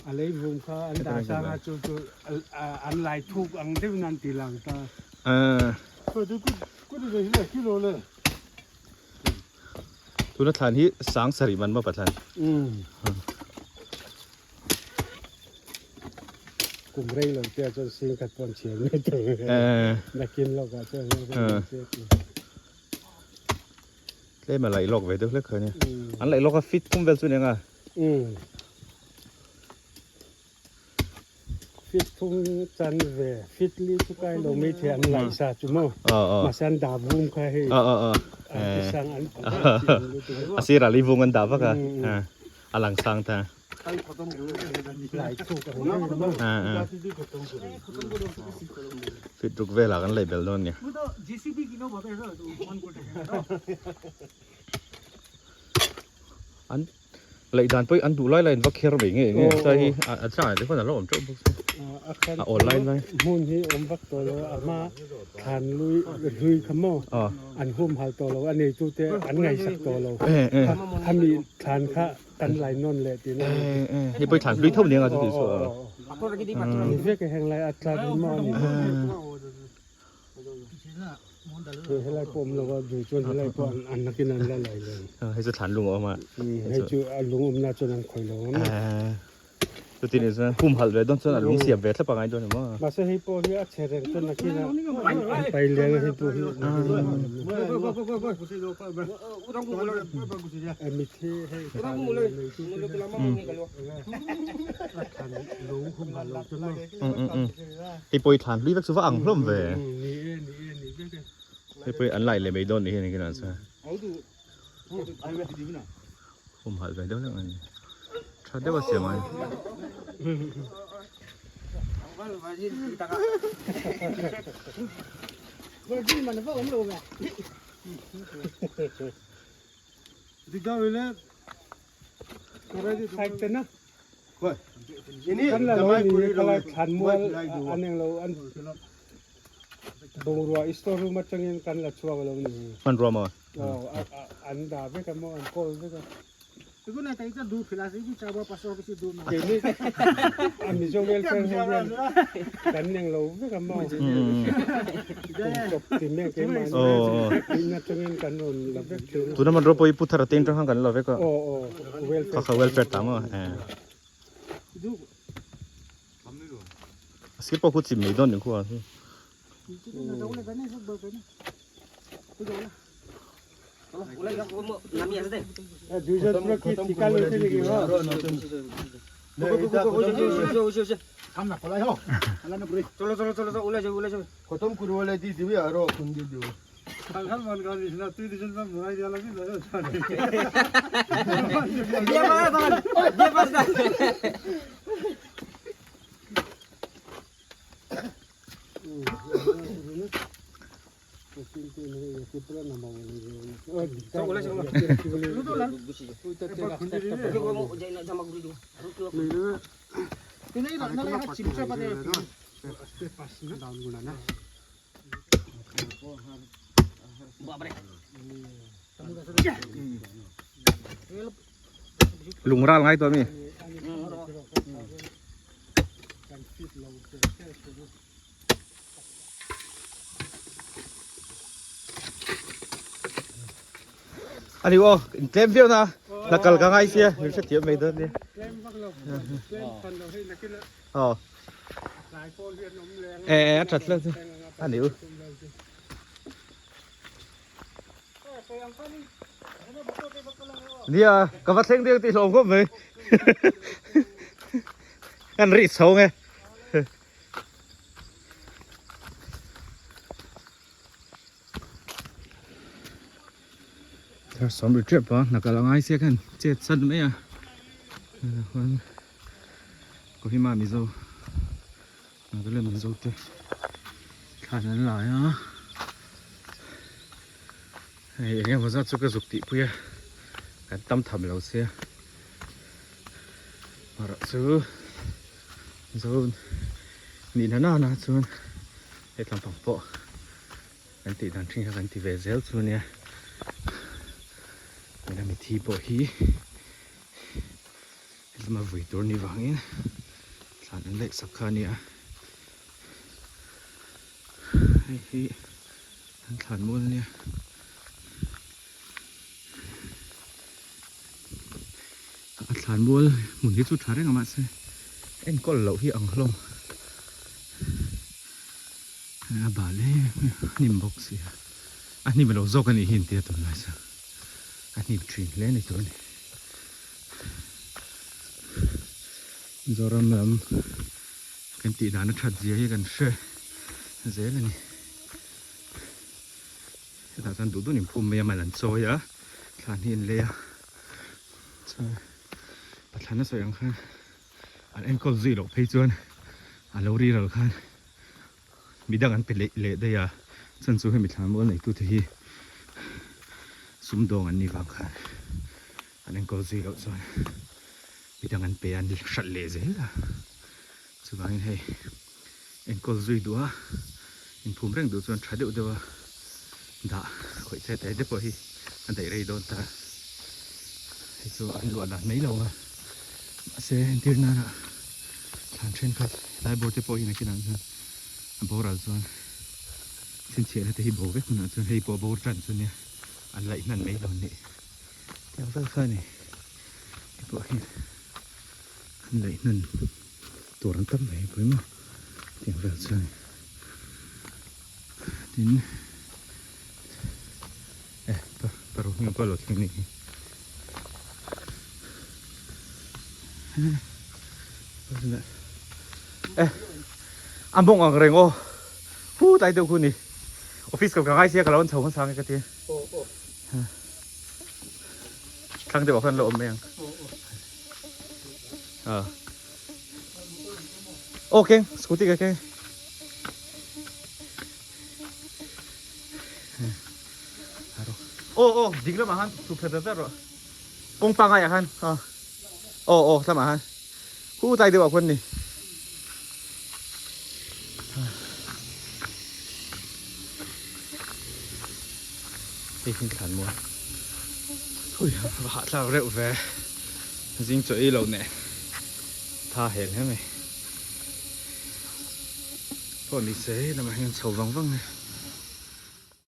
A lei vung kha an dah sang a chu chu an lai thuk ang deuh in an ti lang ta. Tuna thlan hi sang sarih man maw Pathian? Kum rei lo te ah chuan sing khat pawh an chhiar mai thei nakin lawk ah chuan Tlem a laih lawk ve deuh hlek kha nia. An laih lawk a fit thum vel chu nia nga. Fit thum chan ve fit li chu kai lo mai thei an laih sa chu maw. Mahse an dah vum kha hei an ti sang an A sirah li vung an dah vak a. A lang sang ta. Fit ruk velah kan lei bel dawn nia. An lei dan pawh an duh lai lai an va kher mai nge nge sai hi a changah te khuan a lo awm teuh bawk si a awl lai lai. Hmun hi awm vak tawh lo a hma thlan lui hlui kha maw an humhal tawh lo a neitute an ngaihsak tawh lo khami thlan kha Kan lai nawn leh tih na. Hei pawh i thlan hlui tho nia nga chu tih chu. Ni vek e heng lai a tlar hi maw a ni. Hei helai pawh awm lo a duh chuan helai pawh an nakin an la lai lo. Hei chu thlan lung a awm a. Hei chu a lung awmna chuan an khawih lo ang. Chutin ni chuan humhalh ve dawn chuan a lung siam ve thlap a ngai dawn em aw. Mahse hei pawh hi a chhe reng chuan nakin a an pai leng a hei pawh hi a mithi hei thlan nei chu te a thlan lung humhalh lo chuan maw. Hei pawh hi thlan hlui vek chu va ang hlawm ve. Ni e ni e ni vek e. Hei pawh hi an lai leh mai dawn ni hian engin an sawi. Humhalh ve deuh deuh a ni. Tha deuh a siam a ni. Kan la lo ni khalai thlan mual an eng lo an bungrua store room atangin kan la chhuak lo ni. Hmanrua maw? Aw an dah vek a maw an kawl vek a. Keini a Mizo welfare ho hian kan eng lo vek a maw? Kum chawp ti mek keimahni in atangin kan rawn la vek thin a. Tuna hmanrua pawh hi Pu Thara te in atang khan kan la vek a. Aw aw welfare. Kha kha welfare ta maw? A sir pawh khu chim mai dawn ning khu a. Lung ral ngai tawh a mi. A ni aw in tlem viau na na kal ka ngai sia min hrethiam mai dawn nia. Aw. E a that hleuh chu a ni u. Nia ka va thleng deuh tih hlawm khawp mai. Kan rih chho nge. Thar sawm ri tep a hna kal a ngai sia khan chet chat mai a chuan Kohima Mizo Nagaland Mizo te thlan an lai a hei eng emaw zat chu ka zuk tih pui a kan tam tham lo sia erawh chu Mizo nih na nana chuan hetlam pang pawh. Kan tih dan thin kha kan ti ve zel chu ania tuna mithi pawh hi hetlama vui tur ni vangin thlan an laih sak kha ania hei hi an thlan mual ania. A thlan mual hmun hi chu tha reng a mahse enkawl loh hi ang hlawm. A bal em em a hnim bawk si a a hnim lo zawk a nih hi intia tunlai chu a hnim thin hle a ni tur a ni Mizoram lam kan tih dan a that zia hi kan hre zel a ni hetah chuan duh duh in phum mai a man an chawi a thlan hi an lei a chuan pathlana sawi ang khan an enkawl zui loh phei chuan a lo riral khan midang an pe leh leh daih a chuan chu hemi thlan mual nei tute hi sumdawng an nih vang khan an enkawl zui loh chuan midang an pe a an hralh leh zel a chuvangin hei enkawl zui duh a inphum reng duh chuan tha deuh deuh a dah khawih che te te pawh hi a daih rei dawn ta hei chu an luah dan mai lo a mahse entir nana thlan thenkhat lai bawr te pawh hi nakinah chuan a boral chuan chhinchhiahna te hi bo vek hunah chuan hei pawh bawr tan chu nia an laih hnan mai lo nih tiang vel kha a ni hei pawh hi an laih hnan tur an tam mai pawh emaw tiang vel chuan tin e paruk hming pawh a lo thleng anih hi e a mawng ang reng aw hu tlai deuh khu ni office ka ngai sia ka lo an chho hmasa nge ka ti thlang deuh ah khan lo awm mai ang a aw keng scooty ka keng Aw aw ding lamah khan chhuk thla zat zat rawh kawng pangai ah khan aw aw aw tlamah khan hu tlai deuh ah khuan ni hei hi thlan maw hui va hahthlak reuh ve zing chaw ei lo neh tha hel hle mai pawh ni se lamah hian chho vang vang a ni.